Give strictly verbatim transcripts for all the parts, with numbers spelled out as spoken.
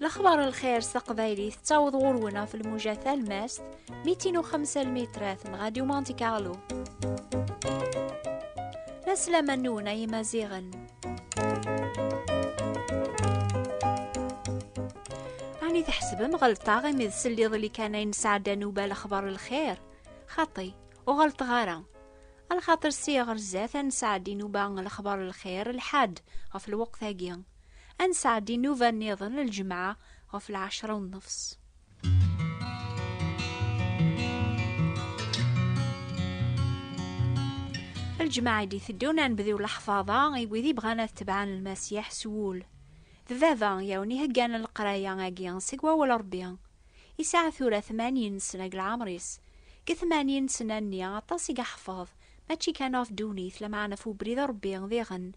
Axbar lxir s teqbaylit tettaweḍ ɣur-wen ɣef lmuja talmast, mitin u xemsa lmitrat n Radio Monte Carlo. La slama-nwen ay Imaziɣen. Ɛni tḥesbem ɣelṭeɣ imi d sel iḍelli kan ay nesɛedda nnuba lexbar lxir? Xaṭi, ur ɣelṭeɣ ara. Alxaṭer sya ɣer zdat ad nesɛeddi nnuba lexbar lxir lḥad ɣef lweqt-agi. Ad nesɛeddi nnuba nniḍen lǧemɛa ɣef lɛecra u nnefs. Lǧemɛa i d-iteddun ad nebdu leḥfaḍa i wid ibɣan ad tebɛen Lmasiḥ s wul. D baba i awen-iheggan leqraya-agi seg wawal Ṛebbi. Yesɛa tura tmanyin sna deg leɛmer-is. Deg tmanyin sna-nni aṭas i yeḥfeḍ, mačči kan ɣef ddunit, lameɛna ɣef ubrid n Ṛebbi diɣen.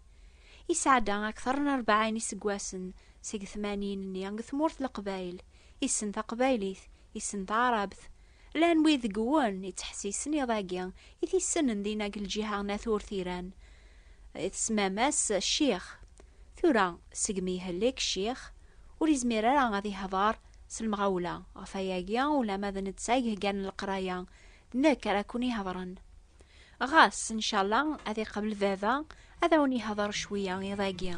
Yesɛedda akteṛ n rebɛin iseggasen seg tmanyin-nni deg tmurt n Leqbayel. Issen taqbaylit, issen taɛrabt. Llan wid deg-wen yettḥessisen iḍ-agi i t-issnen dinna deg lǧiha n At Urtiran, tesmam-as Ccix. Tura, segmi ihellek Ccix, ur izmir ara ad ihder s lemɣawla. Ɣef wayagi, ulamma d netta i iheggan leqraya, d nekk ara ken-ihedren. Ɣas, ncallah, ad iqbel baba ad awen-ihder cwiya iḍ-agi.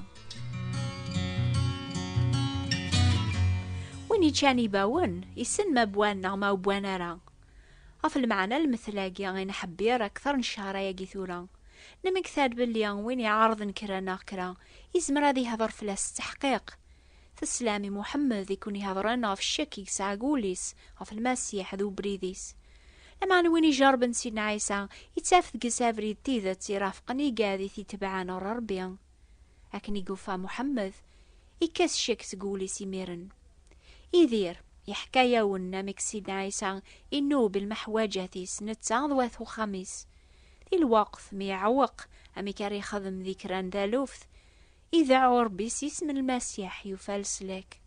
Win yeččan ibawen, issen ma wwan neɣ ma wwan ara. Ɣef lmeɛna n lmetl-agi i nḥebbir akteṛ n ccher-agi tura, nemmekta-d belli win iɛerḍen kra neɣ kra, yezmer ad ihder fell-as s tteḥqiq. Teslam i Muḥemmed i ken-ihedṛen ɣef ccek i yesɛa deg wul-is ɣef Lmasiḥ d ubrid-is. Lameɛna win ijerrben Sidna Ɛisa, yettaf deg-s abrid n tidet irafqen igad i t-itebɛen ɣer Ṛebbi. Akken i yufa Muḥemmed, ikkes ccek seg wul-is imiren. Yidir, yeḥka-yawen amek Sidna Ɛisa innub i lmeḥwaǧat-is netta d wat uxxam-is. Di lweqt mi iɛewweq amek ara ixdem di kra n taluft, ideɛɛu Ṛebbi s isem n Lmasiḥ, yufa leslak.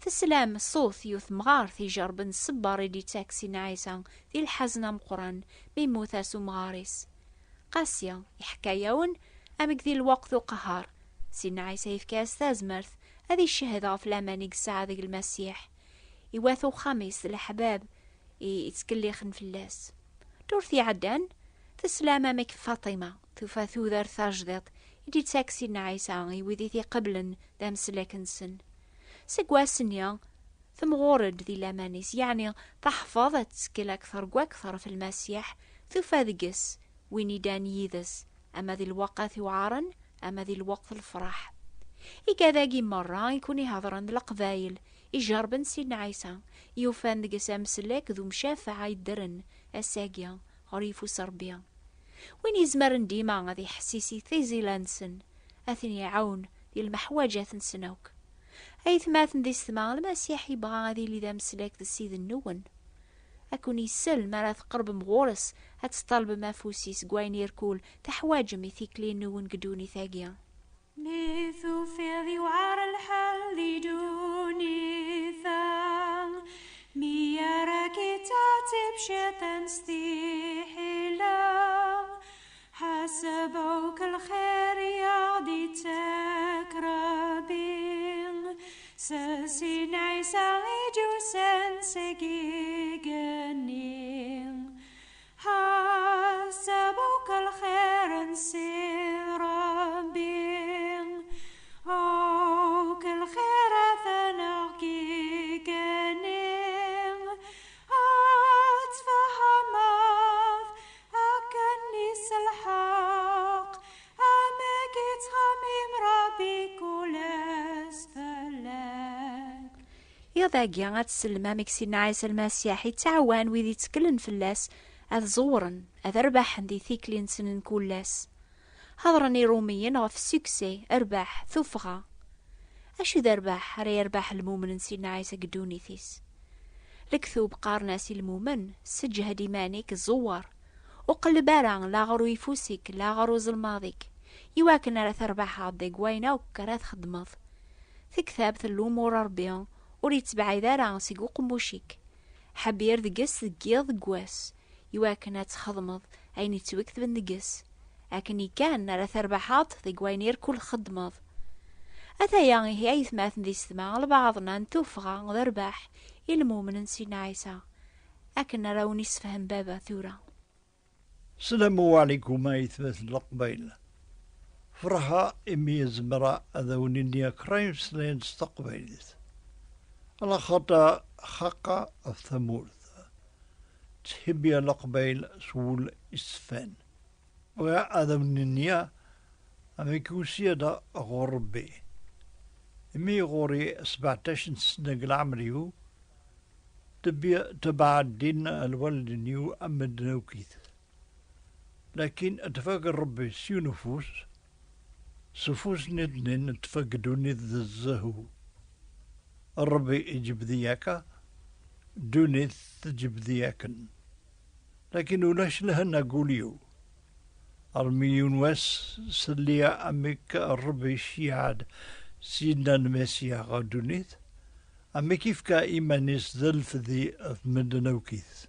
Teslam ṣṣut yiwet temɣart ijerrben ṣṣber i d-ittak Sidna Ɛisa di lḥezn ameqqran mi yemmut-as umɣar-is. Qasi, iḥka-yawen amek di lweqt uqehher, Sidna Ɛisa yefka-as tazmert ad icehhed ɣef laman i yesɛa deg Lmasiḥ, i wat uxxam-is d leḥbab i yettkellixen fell-as. Ddurt iɛeddan, teslam amek Faṭima tufa tudert tajdiṭ i d-ittak Sidna Ɛisa i wid i t-iqeblen d ameslak-nsen. Seg wass-nni, temɣur-d di laman-is, yeɛni teḥfeḍ ad tettkel akteṛ deg wakteṛ ɣef Lmasiḥ, tufa deg-s win iddan yid-s, ama di lweqt iweɛṛen, ama di lweqt lefṛaḥ. Igad-agi merra i ken-ihedṛen d Leqbayel ijerrben Sidna Ɛisa, yufan deg-s ameslak d umcafeɛ yeddren ass-agi ɣer yeffus Ṛebbi. Win izemren dima ad iḥessis i tiẓila-nsen, ad ten-iɛawen di lmeḥwaǧat-nsen akk. Aytmaten d isetma, Lmasiḥ yebɣa ad yili d ameslak d Ssid-nwen. Ad ken-isel mi ara tqerbem ɣur-s, ad teṭṭalbem afus-is deg wayen irkul teḥwaǧem i tikli-nwen deg ddunit-agi. Mi tufiḍ yewɛer lḥal di ddunit-a, mi ara k-ittɛettib cciṭan s tiḥila, ḥaseb akk lxir i aɣ-d-ittak Ṛebbi, s Sidna Ɛisa i d-yusan seg igenni. Ḥaseb akk lxir n Ssid Ṛebbi, akk lxirat neɣ gigan-nni, ad tfehmeḍ akken s lḥeqq amek i yettxemmim Ṛebbi kul ass fell-ak. Iḍ-agi ad tsellem amek Sidna Ɛisa Lmasiḥ yettɛawan wid yetteklen fell-as ad ẓewren, ad rbaḥen di tikli-nsen n kul ass. Hedṛen Iṛumiyen ɣef succès, rrbeḥ, tuffɣa. Acu d rrbeḥ ara yerbeḥ lmumen n Sidna Ɛisa deg ddunit-is? Lektub qqaren-as i lmumen: seǧhed iman-ik, ẓewwer. Ur qelleb ara la ɣer uyeffus-ik, la ɣer uzelmaḍ-ik, iwakken ara terbaḥeḍ deg wayen akk ara txeddmeḍ. Tektabt n lumuṛ n Ṛebbi ur yettbeɛɛid ara seg uqemmuc-ik. Ḥebbir deg-s deg yiḍ deg wass, iwakken ad txedmeḍ ayen yettwaketben deg-s. Akken i kan ara terbaḥeḍ deg wayen irkul txeddmeḍ. Ataya ihi aytmaten d yessetma, lbaɛḍna n tuffɣa d rrbeḥ i lmumnen Sidna Ɛisa. Akken ara wen-issefhem baba tura. Selamu ɛlikum a aytmaten n Leqbayel. Ferḥeɣ imi zemreɣ ad awen-iniɣ kra imeslayen s teqbaylit. Ala xaṭer xaqeɣ ɣef tamurt. Ttḥibbiɣ Leqbayel s wul iṣefan. Bɣiɣ ad awen-iniɣ amek usiɣ-d ɣur Rebbi. Imi ɣur-i sbeɛṭac n sna deg leɛmer-iw, tebbi-, tebɛeɣ ddin n lwaldin-iw am medden akkit. Lakin tfak Rebbi s yiwen ufus, s ufus nniḍen tfak ddunit d zzhu. Rebbi iǧbed-iyi akka, ddunit teǧbed-iyi akken. Lakin ulac lhenna deg wul-iw. Armi yiwen wass sliɣ amek Rebbi iceyyeɛ-d Sidna Lmasiḥ ɣer ddunit, amek ifka iman-is d lefdi ɣef medden akkit.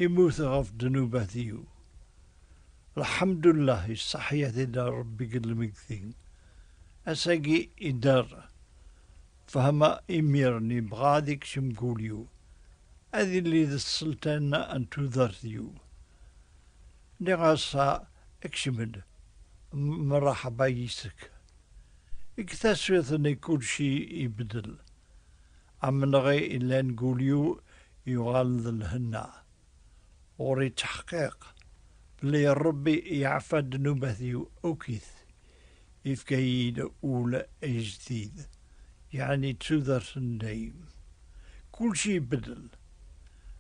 Immut ɣef ddnubat-iw. Lḥemdullah, iṣaḥ-iyi-d Rebbi deg lmegtin. Ass-agi idder. Fehmeɣ imir-nni bɣa ad ikcem deg wul-iw. Ad yili d sselṭan n tudert-iw. Nniɣ-as, kcem-d, m-, mṛaḥba yis-k. Deg taswiɛt-nni kulci ibeddel. Amenɣi illan deg wul-iw yuɣal d lhenna. Ɣur-i ttḥeqqiq belli Rebbi yeɛfa ddnubat-iw akkit, ifka-yi-d ul ajdid, yeɛni d tudert n dayem. Kulci ibeddel.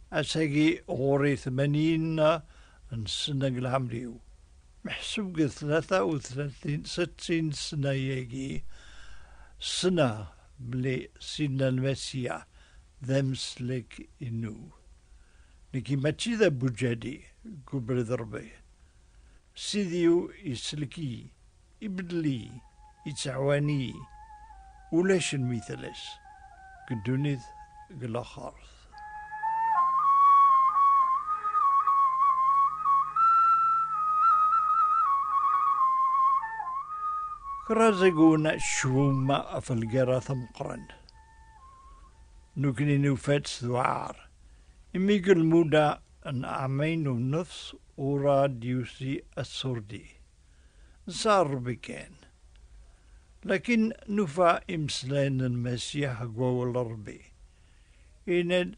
Ass-agi ɣur-i tmanyin n ssna deg leɛmer-iw. Meḥsub deg tlata u tlatin, settin ssna-agi, ssneɣ belli Sidna Lmasiḥ d ameslak-inu. Nekki mačči d abuǧadi deg ubrid n Rebbi. Sidi-w isellek-iyi, ibeddel-iyi, ittɛawan-iyi. Ulac lmital-is deg ddunit deg laxert. Kra zegun cfum ɣef lgirra tameqqrant. Nekni nufa-tt tewɛer, imi deg lmuda n ɛamayn u nnefs ur d-yusi asurdi. Nesɛa Rebbi kan. Lakin nufa imeslayen n Lmasiḥ deg wawal n Rebbi. Yenna-d,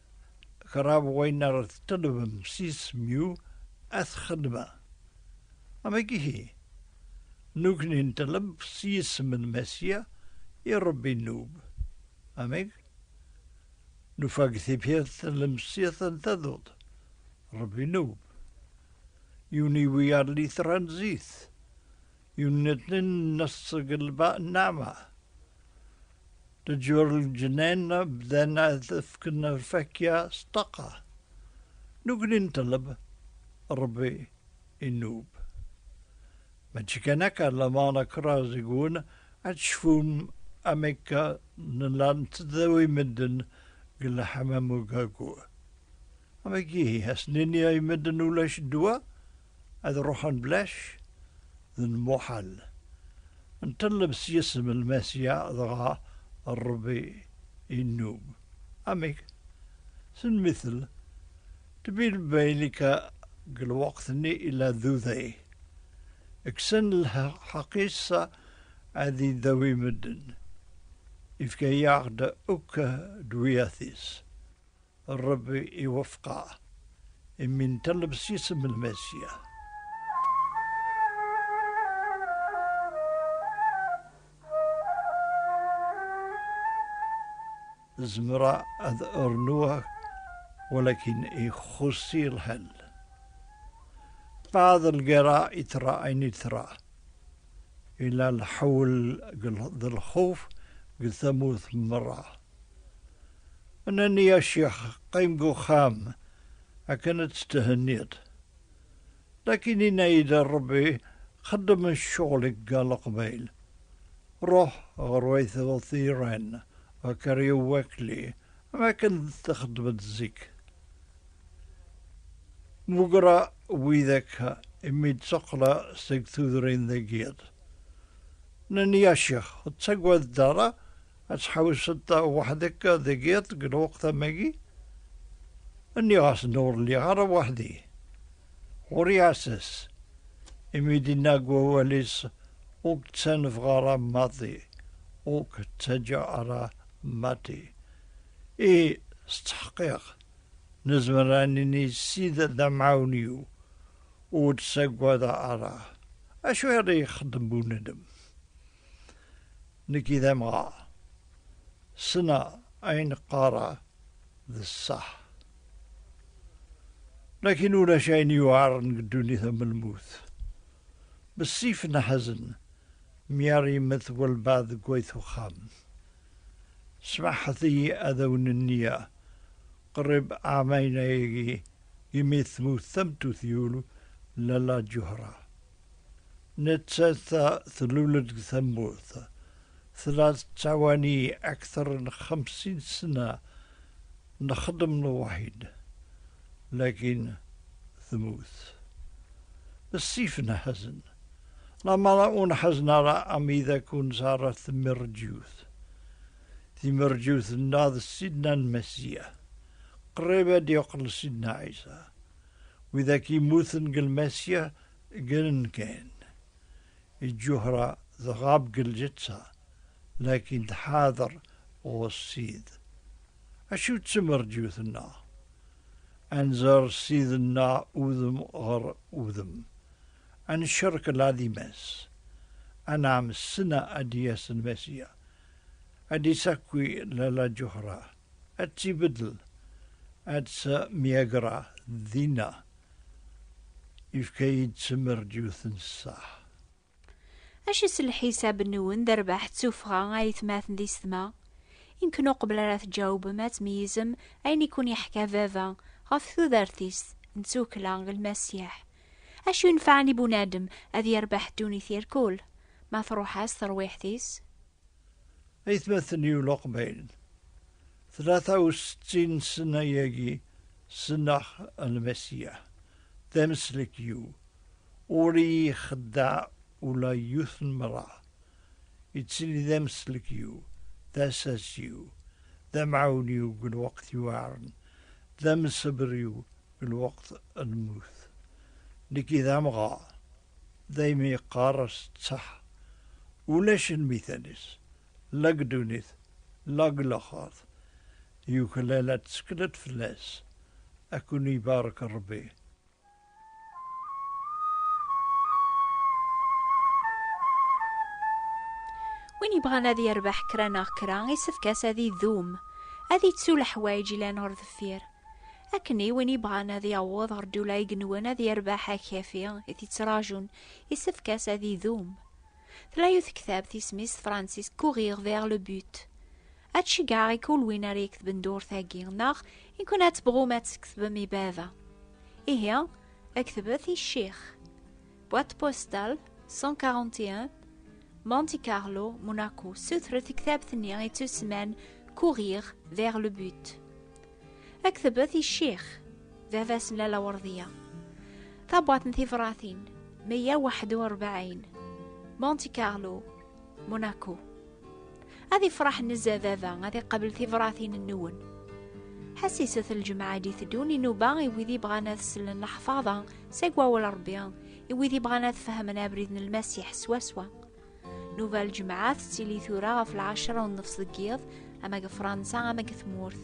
kra n wayen ara teṭlebem s yisem-iw, ad t-xedmeɣ. Amek ihi? Nekni nṭelleb s yisem n Lmasiḥ i Rebbi nnub. Amek? Nufa deg tibḥirt lemsiyat n taduṭ, Rebbi nnub. Yiwen iwiyaḍ litra n zzit, yiwen nniḍen nneṣ deg lba-, nneɛma. Leǧyur n lǧennan bdan ad fken lfakya s ṭṭaqa. Nekni nṭelleb, Rebbi inub. Mačči kan akka, lameɛna kra seg-wen ad tecfum amek nella nettdawi medden deg leḥmam ugagu. Amek ihi, ad sen-nini i medden ulac ddwa, ad ruḥen belac? D lmuḥal. Nṭelleb s yisem n Lmasiḥ, dɣa Rebbi inub. Amek? S lmitel, tbilbaylik deg lweqt-nni ila d uday. Kksen lḥeqq-is ad idawi medden. Ifka-yaɣ-d akk ddwiyat-is. Rebbi iwefeq-aɣ, imi nṭelleb s yisem n Lmasiḥ. Zemreɣ ad rnuɣ, walakin ixuṣ-iyi lḥal. Bɛed lgirra i tra ayen i tra. Ila lḥewel g-, d lxuf g tamurt merra. Nnan-iyi, a ccix, qqim g uxxam akken ad tethenniḍ. Lakin inna-yi-d Rebbi, xeddem ccɣel-ik a Leqbayel. Ruḥ ɣer wayt ɣer tiran, ɣer Kari Wakli, am akken txeddmeḍ zik. Mugreɣ widak imi d-teqqleɣ seg tudrin deg yiḍ. Nnan-iyi: "A ccix, ur ttagad ara ad tḥewseḍ weḥd-k deg yiḍ deg lweqt am wagi?" Nniɣ-asen: "Ur lliɣ ara weḥd-i." Ɣur-i aɛessas, imi d-inna deg wawal-is: "Ur k-ttanfeɣ ara maḍi, ur k-ttaǧǧa ara maḍi." Ihi, s ttḥeqqiq, nezmer ad nini Ssid d amɛawen-iw, ur ttaggadeɣ ara. Acu ara ixeddem bunadem? Nekk d amɣar. Ssneɣ ayen qqareɣ d ṣṣeḥ. Lakin ulac ayen yuɛren deg ddunit am lmut. Bessif neḥzen mi ara yemmet walbeɛḍ deg wayt uxxam. Smaḥet-iyi ad awen-nniya, qrib ɛamayen ayagi imi temmut tameṭṭut-iw, Lalla Ǧuhra. Nettat tlul-d deg tmurt, tella tettɛawan-iyi akter n xemsin sna nxeddem lwaḥid, lakin temmut. Bessif neḥzen. Lamara ur nḥazen ara am widak ur nesɛi ara timerǧiwt. Timerǧiwt-nneɣ d Sidna Lmasiḥ. Qrib ad d-yeqqel Sidna Ɛisa. Widak yemmuten deg Lmasiḥ ggren kan. Ǧuhra tɣab deg lǧetta, lakin tḥader ɣur Ssid. Acu d timerǧiwt-nneɣ? Ad nẓer Ssid-nneɣ udem ɣer udem. Ad ncerkel ɛlimas. Anɛam, ssneɣ ad d-yas Lmasiḥ, ad d-isaki Lalla Ǧuhra, ad tt-ibeddel, ad tt-myagreɣ dinna. Yefka-yi-d timerǧiwt n ṣṣeḥ. Acu s lḥisab-nwen d rrbeḥ d tuffɣa, ay atmaten d yessetma? Imken uqbel ara tǧawbem, ad tmeyyzem ayen i kun-yeḥka baba ɣef tudert-is n tdukla n Lmasiḥ. Acu inefɛen i bunadem ad yerbeḥ ddunit irkul, ma truḥ-as terwiḥt-is? Aytmaten-iw Leqbayel, tlata u settin sna-agi ssneɣ Lmasiḥ d ameslek-iw, ur iyi-ixeddeɛ ula yiwet n mra. Yettili d ameslek-iw, d asas-iw, d amɛawen-iw deg lweqt iweɛren, d amsebber-iw deg lweqt n lmut. Nekk d amɣar, daymi yeqqar s tteḥ, ulac lmital-is, la deg ddunit, la deg laxert. Yuklal ad tettkel fell-as. Ad ken-ibarek Rebbi. Win yebɣan ad yerbeḥ kra neɣ kra, isefk-as ad idum, ad ittu leḥwayeǧ ilan ɣer deffir. Akken i win yebɣan ad yaweḍ ɣer ddula igenwen, ad yerbeḥ akafi i t-ittrajun, isefk-as ad idum. Tella yiwet tektabt isem-is s tefransist Courir vers le but. Ad ceggɛeɣ i kul win ara iketben ddurt-agi, neɣ i kun ad tebɣum ad tketbem i baba. Ihi, ketbet i ccix. Boîte postale cent quarante et un, Monte Carlo, Monaco. Sutret tektabt-nni ittusemman Courir vers le but. Ketbet i ccix, baba-s n Lalla Werdiya. Tabwaṭ n tibratin meyya u waḥed u rebɛin, Monte Carlo, Monaco. Ad ifraḥ nezzeh baba, ad iqabel tibratin-nwen. Ḥassiset lǧemɛa i d-iteddun i nnuba i wid ibɣan ad slen leḥfaḍa seg wawal Ṛebbi, i wid ibɣan ad fehmen abrid n Lmasiḥ swaswa. Nnuba n lǧemɛa tettili tura ɣef lɛecṛa u nnefṣ deg yiḍ, ama deg Fransa ama deg tmurt.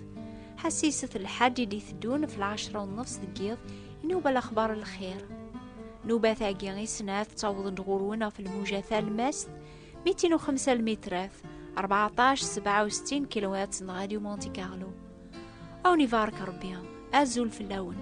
Ḥassiset lḥedd i d-iteddun ɣef lɛecṛa u nnefṣ deg yiḍ i nnuba Lexbar n Lxir. Nnubat-agi i snat ttawḍen-d ɣur-wen ɣef lmuja talemmast, mitin u xemsa lmitrat, rbeɛṭac sebɛa u settin kilohertz n Radio Monte Carlo. A wen-ibarek Ṛebbi, azul fell-awen.